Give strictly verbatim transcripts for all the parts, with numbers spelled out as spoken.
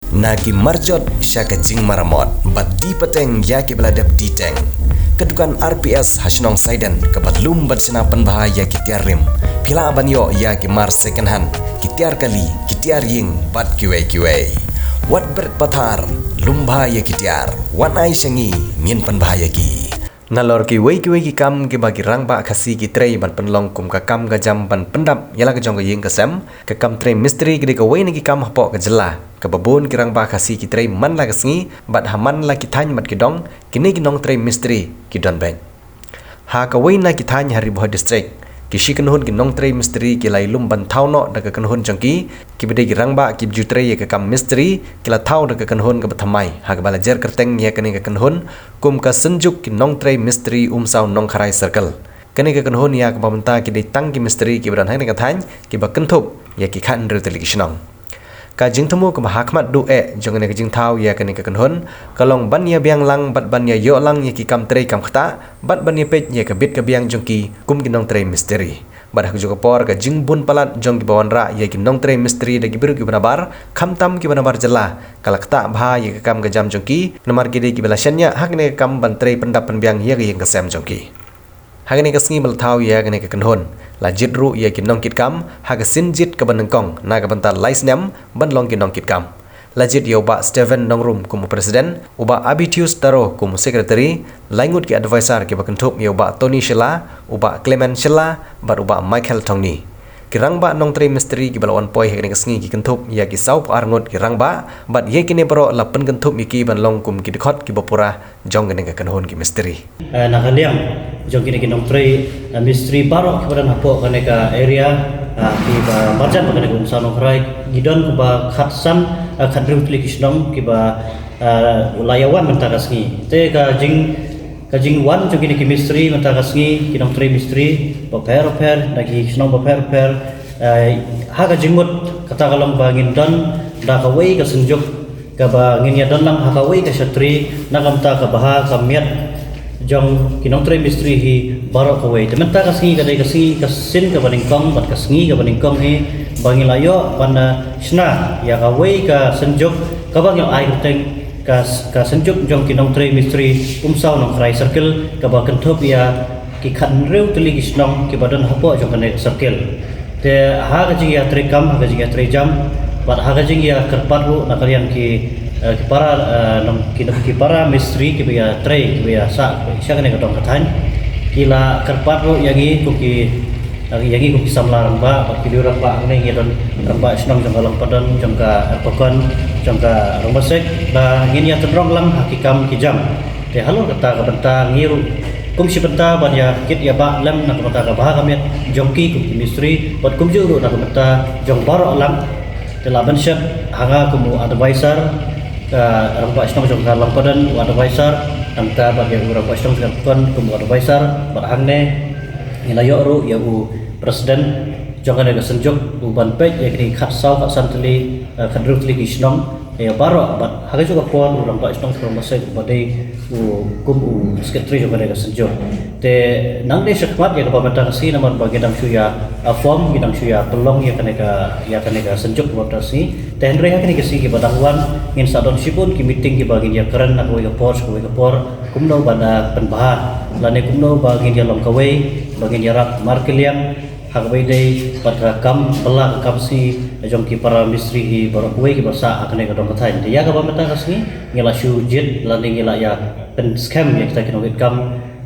Na ki marjot sha ka jingmaramot bad die pateng ïa kiba la dep die teng. Ka dukan R P S ha shnong Saiden kaba lum bad shna pynbha ïa ki tiar rim. Phi lah ban ïoh ïa ki mar second hand, ki tiar kali, ki tiar ïing bad kiwei kiwei. Wat bret pathar, lum bha ïa ki tiar. Wan ai sha ngi, ngin pynbha ïa ki. Nalor kiwei kiwei ki kam kiba ki rangbah Khasi ki trei ban pynlong kum ka kam ka jam ban pyndap ïa la ka jong ka ïing ka sem, ka kam trei mistri ka dei kawei na ki kam hapoh ka jylla kaba bun ki rangbah Khasi ki trei man la ka sngi bad ha man la ki thaiñ bad ki dong, kine ki nongtrei mistri ki don beit. Ha kawei na ki thaiñ ha Ri Bhoi District, ki shi kynhun ki nongtrei mistri ki la ïalum ban thaw noh da ka kynhun jong ki, kiba dei ki rangbah kiba ju trei ïa ka kam mistri, ki la thaw da ka kynhun kaba thymmai, ha kaba la jer kyrteng ïa kane ka kynhun kum ka Synjuk ki Nongtrei Mistri Umsaw Nongkharai Circle. Kane ka kynhun ïa kaba mynta ki dei tang ki mistri kiba don ha kane ka thaiñ kiba kynthup ïa ki khathynriew tylli ki shnong. Ka jingthmu kaba ha khmat duh eh jong kane ka jingthaw ïa kane ka kynhun ka long ban ïa biang lang bad ban ïa ïoh lang ïa ki kam trei kam ktah bad ban ïa peit ïa ka bit ka biang jong ki kum ki nongtrei mistri. Bad ha kajuh ka por ka jingbun palat jong kiba wanrah ïa ki nongtrei mistri da ki briew kiba nabar, khamtam kiba nabar jylla, ka la ktah bha ïa ka kam ka jam jong ki, namar ki dei kiba la shaniah ha kane ka kam ban trei pyndap pynbiang ïa ka ïing ka sem jong ki. Ha kane ka sngi ba la thaw ïa kane ka kynhun, la jied ruh ïa ki nongkitkam ha ka sien jied kaba nyngkong na ka bynta lai snem ban long ki nongkitkam. La jied ïa u Bah Steven Nongrum kum u president, u Bah Abitius Taro kum u secretary, lai ngut ki advisor kiba kynthup ïa u Bah Tony Shylla, u Bah Clement Shylla bad u Bah Michael Thongni. Ki rangbah nongtrei mistri kiba la wan poi ha kane ka sngi ki kynthup ïa ki sawphew ar ngut ki rangbah bad ïa kine baroh la pynkynthup ïa ki ban long kum ki dkhot kiba pura jong kane ka kynhun ki mistri. Eh, na ka liang jong kine ki nongtrei, eh, mistri baroh kiba don hapoh kane ka area, eh, kiba marjan bad kane ka Umsaw Nongkharai, ki don kaba khatsan, eh, khathynriew tylli ki shnong kiba, eh, la ïa wan mynta ka sngi. Te ka jing, ka jingwan jong kine ki mistri mynta ka sngi, ki nongtrei mistri bapher bapher na ki shnong bapher bapher, eh, ha ka jingmut kata ka long ba ngin don da kawei ka synjuk kaba ngin ïa don lang ha kawei ka shatri na ka bynta ka bha ka miat jong ki nongtrei mistri hi baroh kawei. Te mynta ka sngi ka dei ka sngi, ka sien kaba nyngkong bad ka sngi kaba nyngkong hi ba ngin la ïoh ban, eh, shna ïa kawei ka synjuk kaba ngin ai kyrteng ka, ka synjuk jong ki nongtrei mistri Umsaw Nongkharai Circle kaba kynthup ïa ki khathynriew tylli ki shnong kiba don hapoh jong kane ka circle. Te ha ka jingïatreikam, ha ka jingïatreijam bad ha ka jingïakyrpad ruh na ka liang ki, eh, ki para, eh, nong, ki, ki para mistri kiba ïatrei, kiba ïasah sha kane ka dong ka thaiñ, ki la kyrpad ruh ïa ngi kum ki, ïa ngi kum ki samla rangbah bad ki riew rangbah hangne, ngi don rangbah shnong jong ka Longpadon, jong ka Erpakon, jong ka Rangbasek, ba ngin ïatynrong lang ha ki kam ki jam. Te halor kata ka bynta ngi ruh kum shi bynta ban ïa kit ïa bah lem na ka bynta ka bha ka miat jong ki kum ki mistri bad kumjuh ruh na ka bynta jong baroh lang. Te la ban shet ha nga kum u advisor, ka rangbah shnong jong ka Longpadon u advisor, nangta bad ïa u rangbah shnong jong ka Erpakon kum u advisor bad hangne ngi la ïoh ruh ïa u president jong kane ka synjuk u ban peit ïa kine khatsaw khatsan tylli, eh, khathynriew tylli ki shnong, ïa baroh bad ha kajuh ka por u rangbah shnong jong ka Rangbasek uba dei u kum u secretary jong kane ka synjuk. Te nangne shakhmat ïa kaba mynta ka sngi namar ba ngi dang shu ïa, ah, form, ngi dang shu ïa pynlong ïa kane ka, ïa kane ka synjuk kaba mynta ka sngi. Te hynrei ha kine ki sngi kiba dang wan ngin sa don shibun ki meeting kiba ngin ïa kren na kawei ka por sha kawei ka por kumno ban, ah, pynbha lane kumno ba ngin ïa long kawei, ba ngin ïarap markylliang ha kaba ïadei bad ka kam bylla ka kam sih jong ki para mistri hi baroh kawei kiba sah ha kane ka dong ka thaiñ. Te ïa kaba mynta ka sngi ngi la shu jied lane ngi la ïa pynskhem ïa kita ki nongkitkam,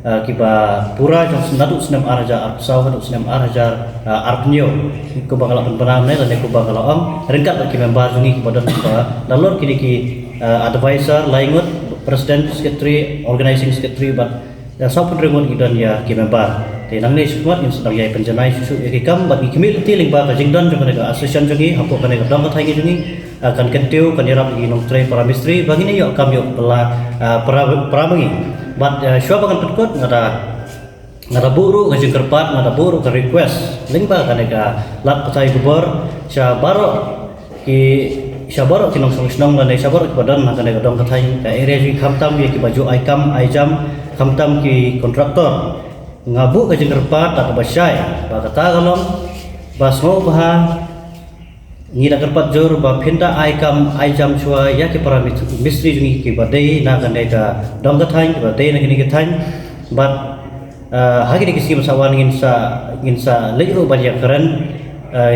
eh, kiba pura jong snem, naduh snem ar hajar arphew saw haduh snem ar hajar, eh, arphew hynñiew. Kumba nga la pynbna mynne lane kumba nga la ong ryngkat bad ki member jong ngi kiba don kiba nalor kine ki, eh, advisor lai ngut, president, secretary, organizing secretary bad ïa sawphew hynriew ngut ngi don ïa ki member. Te nangne shakhmat ngin sa dang ïai pynjanai shuh shuh ïa ki kam bad ngi khmih lynti lyngba ka jingdon jong kane ka association jong ngi hapoh kane ka dong ka thaiñ jong ngi, ah, kan kyntiew kan ïarap ïa ki nongtrei para mistri ba ngin ïoh kam ïoh bylla, ah, para, para ma ngi. Bad, ah, shuwa ba ngan pynkut nga da, nga da buh ruh ka jingkyrpad, nga da buh ruh ka request lyngba kane ka lad pathai khubor sha baroh ki, sha baroh ki nongshong shnong lane sha baroh kiba don ha kane ka dong ka thaiñ ka area jong ngi khamtam ïa kiba ju ai kam ai jam khamtam ki contractor. Nga buh ka jingkyrpad da kaba shai ba kata ka long ba sngewbha Ngi da kyrpad jur ba phin da ai kam ai jam shuwa ïa ki para mistri jong ngi kiba dei na kane ka dong ka thaiñ, kiba dei na kane ka thaiñ. Bad ha kine ki sngi ba sa wan ngin sa ngin sa leit ruh ban ïakren,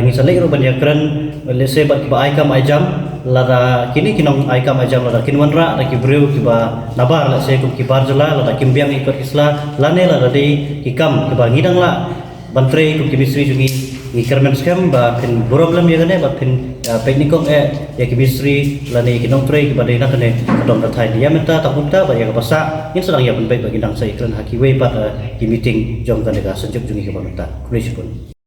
ngin sa leit ruh ban ïakren lehse bad kiba ai kam ai jam. Lada kine ki nong ai kam ai jam lada kin wanrah da ki briew kiba nabar lehse kum ki bar jylla, lada kim biang ïa ki kot ki sla lane lada dei ki kam kiba ngi dang lah ban trei kum ki mistri jong ngi, ngi kyrmen skhem ba phin burom lem ïa kane ba phin peit nyngkong eh ïa ki mistri lane ïa ki nongtrei kiba dei na kane ka dong ka thaiñ. Ïa mynta tang kumta bad ïa kaba sah ngin sa dang ïa pynbeit ba ngin dang sa ïakren ha kiwei pat ki meeting jong kane ka synjuk jong ngi kaba mynta. Khublei shibun.